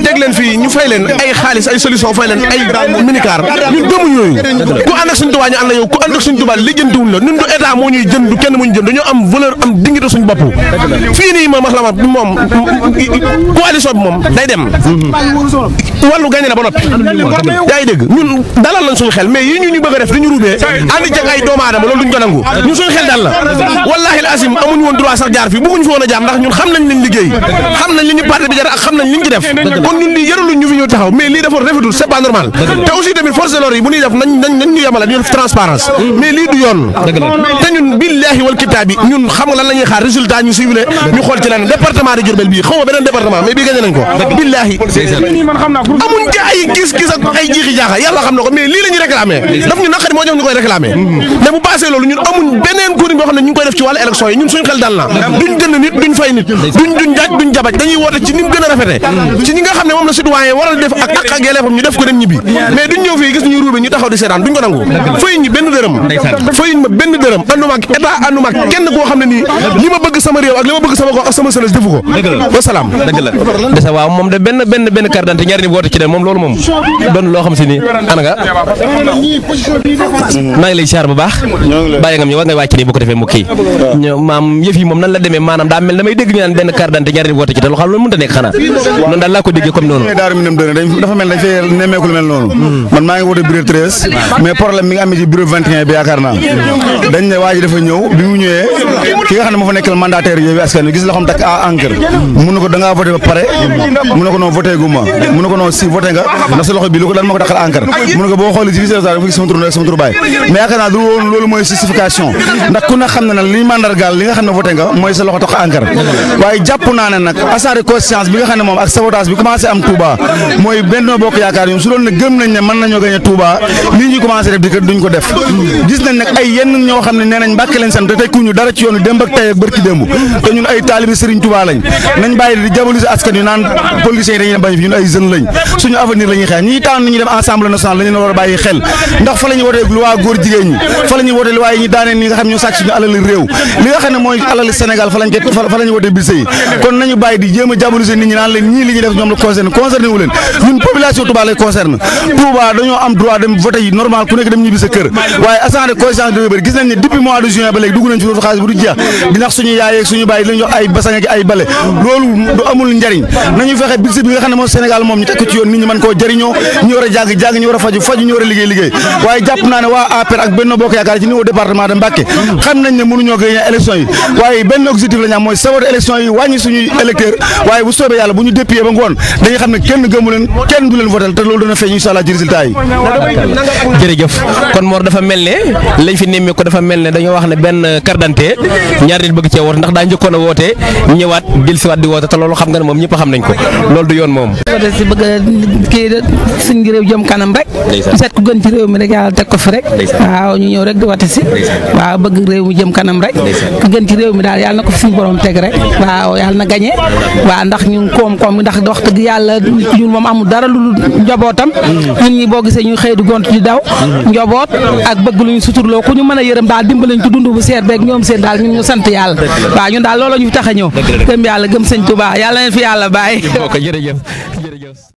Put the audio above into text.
teg leen fii ñu fay leen ay xaalis ay solution fay leen ay minicar ñun gëmuñ yooyu ku ànd ak suñ Tuubaa ñu ànd ak yow ku ànd ak suñ Tuubaa lijjantiwuñ la ñun du état moo ñuy jënd du kenn moo ñu jënd dañoo am valeur am dignité suñ bopp fii nii moom maslama moom coalition bi moom day dem wàllu gagné na ba noppi yaa ngi dégg ñun dalal lañ suñu xel mais yi ñu bëgg a def dañu ruubee ànd ci ay doomu aadama loolu duñ ko nangu ñun suñu xel dal la wallahi al azim amuñu woon droit sax jaar fii bëgguñu fi woon a jaar ndax ñun xam nañ liñ liggéey xam nañ li ñu parti bi jar ak xam nañ liñ ci def kon ñun lii yaraluñ ñu fi ñëw taxaw mais lii dafa rafetul c'est pas normal te aussi tamit force de l'ordre yi bu ñuy def nañ ñu yemale ñu def transparence mais lii du yoon te ñun billahi wal kitaabi ñun xam nga lan la ñuy xaar résultat ñu ciblé ñu xool ci lan département de Diourbel bii xaw ma beneen département mais bii gagné nañ ko billahi amuñ ci ay gis-gis ak ay jiixi jaaxa yàlla xam na ko mais lii la ñuy réclamé daf ñu naqari moo jox ñu koy réclamé mais bu passé loolu ñun amuñ beneen kuréel boo xam ne ñu ngi koy def ci wàllu élection yi ñun suñu xel dal na duñ jënd nit duñ fay nit duñ jaaj duñ jabaj dañuy woote ci ni mu gën a rafete ci ñi nga xam ne moom la citoyen war a def ak yelleefam ñu def ko dem ñibbi mais duñ ñëw fii gis ñu ruube ñu taxaw di seetaan duñ ko nangu fayuñ ñi benn dërëm fayuñ ma benn dërëm anduma ak état anduma ak kenn koo xam ne nii li ma bëgg sama réew ak li ma bëgg sama gox ak sama sëlës defu ko wasalaam dëgg la desa waaw moom de benn carte d'identité ñaari ni woote ci dem moom loolu moom doon loo xam si ni ana nga maa ngi lay siyaar bu baax bàyyi nga ñu war ngay wàcc nii bu ko defee mu kii maam yëf yi moom nan la demee maanaam daa mel damay dégg ñu naan benn carte d'identité ñaari ni woote ci te loo xam loolu mënut a nekk xanaa noonu daal laa ko déggee comme noonu daaru minam dëne dafa mel dañ fay nemmeeku lu mel noonu man maa ngi woote bureau 13 mais problème mi ngi amee ci bureau 21 bi yaakaar naa dañ ne waa ji dafa ñëw bi mu ñëwee ki nga xam ne moo fa nekkal mandataire yooyu askan wi gis la xam takk à encre mun na ko da ngaa voté ba pare mun na ko non voté gu ma mun na ko non si voté nga ndax sa loxo bi lu ko lan moo ko taxal encre mun na ko boo xoolee ci fi dafa gis sama tur ak sama tur baay mais yaakaar naa du woon loolu mooy justification ndax ku na xam ne nag li mandargaal li nga xam ne voté nga mooy sa loxo tax encre waaye jàpp naa ne nag assas de conscience bi nga xam ne moom ak sabotage bi commencé am Touba mooy Benno Bokk Yaakaar ñoom su doon ne gëm nañ ne mën nañoo gagné Touba lii ñu commencé def di ko duñ ko def gis nañ nag ay yenn ñoo xam ne nee nañ Mbàkke lañ sant te tey ku ñu dara ci yoonu démb ak tey ak bërki démb te ñun ay taalibi Serigne Touba lañ nañ bàyyi di diaboliser askan yu naan politiciens yi dañuy dem bañ fi ñun ay jeunes lañ suñu avenir la ñuy xeex ñi tànn ñu dem Assemblée nationale la ñu war a bàyyi xel ndax fa la ñuy wootee loi góor jigéen ñi fa la ñuy wootee loi yi ñu daanee ñi nga xam ñoo sàcc suñu alali réew li nga xam ne mooy alali Sénégal fa la ñuy wootee bis yi kon nañu bàyyi di jéem a diaboliser nit ñi naan leen ñii li ñuy def ñoom la concerné wu leen ñun population Touba lay concerne Touba dañoo am droit dem voter yi normal ku nekk dem ñibbi sa kër waaye assas de conscience de bëri gis nañ ne depuis mois de juin ba léegi dugg nañ fi xaalis bu du jeex di nax suñu yaay ak suñu baay di leen jox ay basang ak ay bale loolu du amul njariñ nañu fexe budget bi nga xam ne moom Sénégal moom ñu teg ko ci yoon nit ñi mën koo jëriñoo ñu war a jàng ñu war a faju ñu war a liggéey waaye jàpp naa ne waa APR ak Benno Bokk Yaakaar ci niveau département de Mbacké xam nañ ne mënuñoo gagné élection yi waaye benn objectif la ñu am mooy saboter élection yi wàññi suñuy électeur waaye bu soobee yàlla bu ñu déppee ba ngoon dañuy xam ne kenn gëmu leen kenn du leen votel te loolu dana feeñ inshallah ci résultat yi jërëjëf kon Mor dafa mel ne lañ fi nemmee ko dafa mel ne dañoo wax ne benn carte d'identité ñaar nit bëgg cee woote ndax daa njëkkoon a woote ñëwaat dellusiwaat di woote te loolu xam nga ne moom ñëpp xam nañ ko loolu du yoon moom si bëgg kii suñ réew jëm kanam rek seet ku gën ci réew mi rek yàlla teg ko fi rek waaw ñu ñëw rek di wate si waaw bëgg réew mi jëm kanam rek ku gën ci réew mi daal yàlla na ko fi suñu borom teg rek waaw yàlla na gañe waaw ndax ñun koom-koom ndax wax dëgg yàlla ñun moom amul dara lu njabootam ñun ñi boo gisee ñu xëy di gont di daw njaboot ak bëgg luñu suturloo ku ñu mën a yërëm daal dimbalañ ko dund bu seet beeg ñoom seen daal ñun ñu sant yàlla waaw ñun daal loolu ñu fi tax a ñëw gëm yàlla gëm sëñ Touba yàlla leen fi yàlla bàyyi